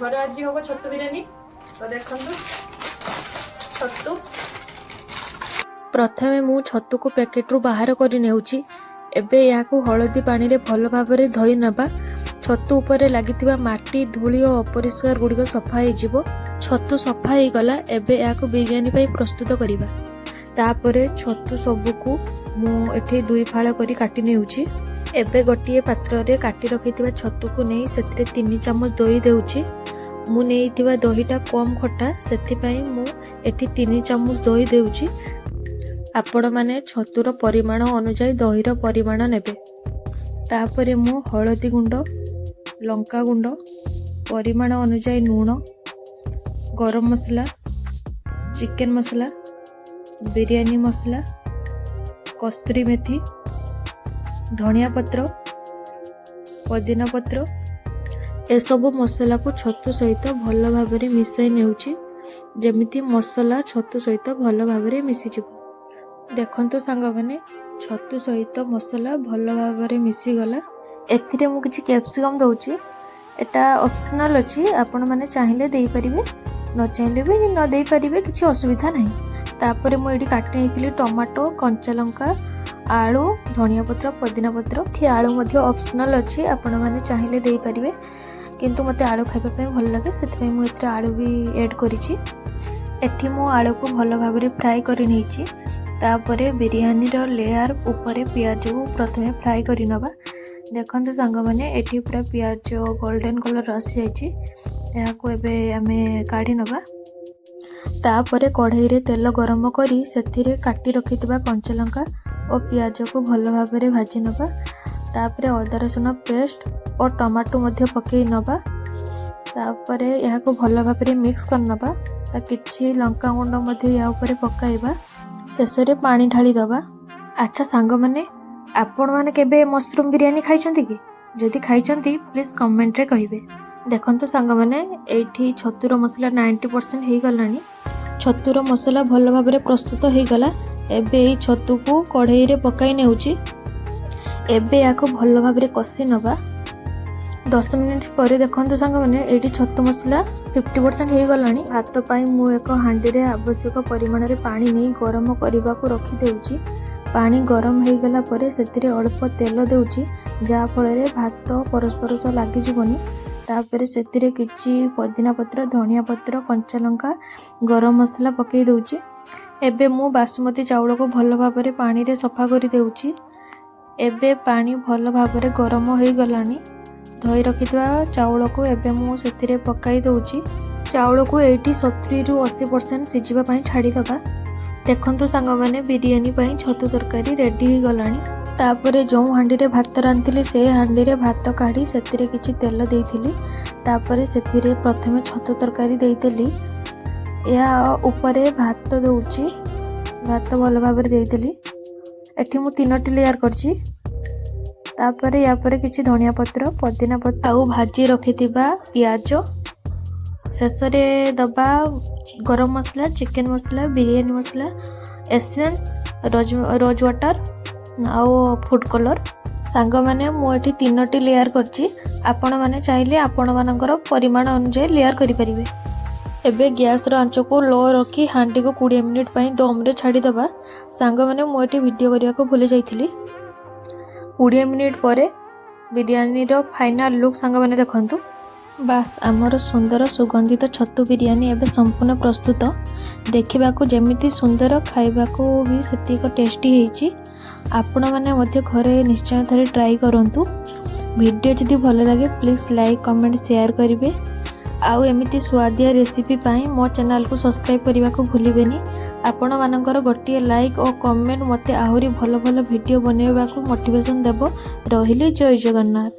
ଘରେ ଆଜି ହବ ଛତୁ ବିରିୟାନୀ। ତ ଦେଖନ୍ତୁ ଛତୁ। ପ୍ରଥମେ ମୁଁ ଛତୁକୁ ପ୍ୟାକେଟରୁ ବାହାର କରି ନେଉଛି। ଏବେ ଏହାକୁ ହଳଦୀ ପାଣିରେ ଭଲ ଭାବରେ ଧୋଇ ନେବା। ଛତୁ ଉପରେ ଲାଗିଥିବା ମାଟି, ଧୂଳି ଓ ଅପରିଷ୍କାର ଗୁଡ଼ିକ ସଫା ହେଇଯିବ। ଛତୁ ସଫା ହେଇଗଲା। ଏବେ ଏହାକୁ ବିରିୟାନୀ ପାଇଁ ପ୍ରସ୍ତୁତ କରିବା। ତାପରେ ଛତୁ ସବୁକୁ ମୁଁ ଏଠି ଦୁଇ ଫାଳ କରି କାଟି ନେଉଛି। ଏବେ ଗୋଟିଏ ପାତ୍ରରେ କାଟି ରଖିଥିବା ଛତୁକୁ ନେଇ ସେଥିରେ 3 ଚାମଚ ଦହି ଦେଉଛି। ମୁଁ ନେଇଥିବା ଦହିଟା କମ୍ ଖଟା, ସେଥିପାଇଁ ମୁଁ ଏଠି 3 ଚାମଚ ଦହି ଦେଉଛି। ଆପଣମାନେ ଛତୁର ପରିମାଣ ଅନୁଯାୟୀ ଦହିର ପରିମାଣ ନେବେ। ତାପରେ ମୁଁ ହଳଦୀ ଗୁଣ୍ଡ, ଲଙ୍କା ଗୁଣ୍ଡ, ପରିମାଣ ଅନୁଯାୟୀ ଲୁଣ, ଗରମ ମସଲା, ଚିକେନ ମସଲା, ବିରିୟାନୀ ମସଲା, କସ୍ତୁରୀ ମେଥି, ଧନିଆ ପତ୍ର, ପୋଦିନା ପତ୍ର, ଏସବୁ ମସଲାକୁ ଛତୁ ସହିତ ଭଲ ଭାବରେ ମିଶାଇ ନେଉଛି, ଯେମିତି ମସଲା ଛତୁ ସହିତ ଭଲ ଭାବରେ ମିଶିଯିବ। ଦେଖନ୍ତୁ ସାଙ୍ଗମାନେ, ଛତୁ ସହିତ ମସଲା ଭଲ ଭାବରେ ମିଶିଗଲା। ଏଥିରେ ମୁଁ କିଛି କ୍ୟାପ୍ସିକମ୍ ଦେଉଛି। ଏଟା ଅପସନାଲ୍ ଅଛି। ଆପଣମାନେ ଚାହିଁଲେ ଦେଇପାରିବେ, ନ ଚାହିଁଲେ ବି ନ ଦେଇପାରିବେ, କିଛି ଅସୁବିଧା ନାହିଁ। ତାପରେ ମୁଁ ଏଇଠି କାଟି ନେଇଥିଲି ଟମାଟୋ, କଞ୍ଚା ଲଙ୍କା, ଆଳୁ, ଧନିଆ ପତ୍ର, ପୋଦିନା ପତ୍ର। ଏଠି ଆଳୁ ମଧ୍ୟ ଅପସନାଲ୍ ଅଛି। ଆପଣମାନେ ଚାହିଁଲେ ଦେଇପାରିବେ, କିନ୍ତୁ ମୋତେ ଆଳୁ ଖାଇବା ପାଇଁ ଭଲ ଲାଗେ, ସେଥିପାଇଁ ମୁଁ ଏଥିରେ ଆଳୁ ବି ଏଡ଼୍ କରିଛି। ଏଠି ମୁଁ ଆଳୁକୁ ଭଲ ଭାବରେ ଫ୍ରାଏ କରି ନେଇଛି। ତାପରେ ବିରିୟାନୀର ଲେୟାର ଉପରେ ପିଆଜକୁ ପ୍ରଥମେ ଫ୍ରାଏ କରିନେବା। ଦେଖନ୍ତୁ ସାଙ୍ଗମାନେ, ଏଠି ପୁରା ପିଆଜ ଗୋଲ୍ଡେନ୍ କଲର୍ ଆସିଯାଇଛି। ଏହାକୁ ଏବେ ଆମେ କାଢ଼ି ନେବା। ତାପରେ କଢ଼େଇରେ ତେଲ ଗରମ କରି ସେଥିରେ କାଟି ରଖିଥିବା କଞ୍ଚା ଲଙ୍କା ଓ ପିଆଜକୁ ଭଲ ଭାବରେ ଭାଜି ନେବା। ତାପରେ ଅଦା ରସୁଣ ପେଷ୍ଟ ଓ ଟମାଟୋ ମଧ୍ୟ ପକାଇ ନେବା। ତାପରେ ଏହାକୁ ଭଲ ଭାବରେ ମିକ୍ସ କରିନେବା। ତା କିଛି ଲଙ୍କା ଗୁଣ୍ଡ ମଧ୍ୟ ୟା ଉପରେ ପକାଇବା। ଶେଷରେ ପାଣି ଢାଳି ଦେବା। ଆଚ୍ଛା ସାଙ୍ଗମାନେ, ଆପଣମାନେ କେବେ ମସରୁମ୍ ବିରିୟାନୀ ଖାଇଛନ୍ତି କି? ଯଦି ଖାଇଛନ୍ତି, ପ୍ଲିଜ୍ କମେଣ୍ଟରେ କହିବେ। ଦେଖନ୍ତୁ ସାଙ୍ଗମାନେ, ଏଇଠି ଛତୁର ମସଲା 90% ହେଇଗଲାଣି। ଛତୁର ମସଲା ଭଲ ଭାବରେ ପ୍ରସ୍ତୁତ ହେଇଗଲା। ଏବେ ଏଇ ଛତୁକୁ କଢ଼େଇରେ ପକାଇ ନେଉଛି। ଏବେ ଏହାକୁ ଭଲ ଭାବରେ କଷି ନେବା। 10 ମିନିଟ୍ ପରେ ଦେଖନ୍ତୁ ସାଙ୍ଗମାନେ, ଏଇଠି ଛତୁ ମସଲା 50% ହେଇଗଲାଣି। ଭାତ ପାଇଁ ମୁଁ ଏକ ହାଣ୍ଡିରେ ଆବଶ୍ୟକ ପରିମାଣରେ ପାଣି ନେଇ ଗରମ କରିବାକୁ ରଖିଦେଉଛି। ପାଣି ଗରମ ହେଇଗଲା ପରେ ସେଥିରେ ଅଳ୍ପ ତେଲ ଦେଉଛି, ଯାହାଫଳରେ ଭାତ ପରସ୍ପର ସହ ଲାଗିଯିବନି। ତାପରେ ସେଥିରେ କିଛି ପୋଦିନା ପତ୍ର, ଧନିଆ ପତ୍ର, କଞ୍ଚା ଲଙ୍କା, ଗରମ ମସଲା ପକାଇ ଦେଉଛି। ଏବେ ମୁଁ ବାସୁମତୀ ଚାଉଳକୁ ଭଲ ଭାବରେ ପାଣିରେ ସଫା କରିଦେଉଛି। ଏବେ ପାଣି ଭଲ ଭାବରେ ଗରମ ହେଇଗଲାଣି। ଧୋଇ ରଖିଥିବା ଚାଉଳକୁ ଏବେ ମୁଁ ସେଥିରେ ପକାଇ ଦେଉଛି। ଚାଉଳକୁ ଏଇଠି 70ରୁ 80% ସିଝିବା ପାଇଁ ଛାଡ଼ିଦେବା। ଦେଖନ୍ତୁ ସାଙ୍ଗମାନେ, ବିରିୟାନୀ ପାଇଁ ଛତୁ ତରକାରୀ ରେଡ଼ି ହେଇଗଲାଣି। ତାପରେ ଯେଉଁ ହାଣ୍ଡିରେ ଭାତ ରାନ୍ଧିଥିଲି, ସେ ହାଣ୍ଡିରେ ଭାତ କାଢ଼ି ସେଥିରେ କିଛି ତେଲ ଦେଇଥିଲି। ତାପରେ ସେଥିରେ ପ୍ରଥମେ ଛତୁ ତରକାରୀ ଦେଇଦେଲି। ଏହା ଉପରେ ଭାତ ଦେଉଛି। ଭାତ ଭଲ ଭାବରେ ଦେଇଦେଲି। ଏଠି ମୁଁ ତିନୋଟି ଲେୟାର କରିଛି। ତାପରେ ୟା ପରେ କିଛି ଧନିଆ ପତ୍ର, ପୋଦିନା ପତ୍ର ଆଉ ଭାଜି ରଖିଥିବା ପିଆଜ। ଶେଷରେ ଦବା ଗରମ ମସଲା, ଚିକେନ ମସଲା, ବିରିୟାନୀ ମସଲା, ଏସେନ୍ସ, ରୋଜ୍ ୱାଟର୍ ଆଉ ଫୁଡ଼୍ କଲର୍। ସାଙ୍ଗମାନେ, ମୁଁ ଏଠି ତିନୋଟି ଲେୟାର କରିଛି। ଆପଣମାନେ ଚାହିଁଲେ ଆପଣମାନଙ୍କର ପରିମାଣ ଅନୁଯାୟୀ ଲେୟାର କରିପାରିବେ। ଏବେ ଗ୍ୟାସ୍ର ଆଞ୍ଚକୁ ଲୋ ରଖି ହାଣ୍ଡିକୁ 20 ମିନିଟ୍ ପାଇଁ ଦମ୍ରେ ଛାଡ଼ିଦେବା। ସାଙ୍ଗମାନେ, ମୁଁ ଏଠି ଭିଡ଼ିଓ କରିବାକୁ ଭୁଲି ଯାଇଥିଲି। 20 ମିନିଟ୍ ପରେ ବିରିୟାନୀର ଫାଇନାଲ୍ ଲୁକ୍ ସାଙ୍ଗମାନେ ଦେଖନ୍ତୁ। ବାସ୍, ଆମର ସୁନ୍ଦର ସୁଗନ୍ଧିତ ଛତୁ ବିରିୟାନୀ ଏବେ ସମ୍ପୂର୍ଣ୍ଣ ପ୍ରସ୍ତୁତ। ଦେଖିବାକୁ ଯେମିତି ସୁନ୍ଦର, ଖାଇବାକୁ ବି ସେତିକି ଟେଷ୍ଟି ହେଇଛି। ଆପଣମାନେ ମଧ୍ୟ ଘରେ ନିଶ୍ଚୟ ଥରେ ଟ୍ରାଏ କରନ୍ତୁ। ଭିଡ଼ିଓ ଯଦି ଭଲ ଲାଗେ, ପ୍ଲିଜ୍ ଲାଇକ୍, କମେଣ୍ଟ, ସେୟାର କରିବେ। ଆଉ ଏମିତି ସୁଆଦିଆ ରେସିପି ପାଇଁ ମୋ ଚ୍ୟାନେଲକୁ ସବସ୍କ୍ରାଇବ୍ କରିବାକୁ ଭୁଲିବେନି। ଆପଣମାନଙ୍କର ଗୋଟିଏ ଲାଇକ୍ ଓ କମେଣ୍ଟ ମୋତେ ଆହୁରି ଭଲ ଭଲ ଭିଡ଼ିଓ ବନେଇବାକୁ ମୋଟିଭେସନ୍ ଦେବ। ରହିଲି, ଜୟ ଜଗନ୍ନାଥ।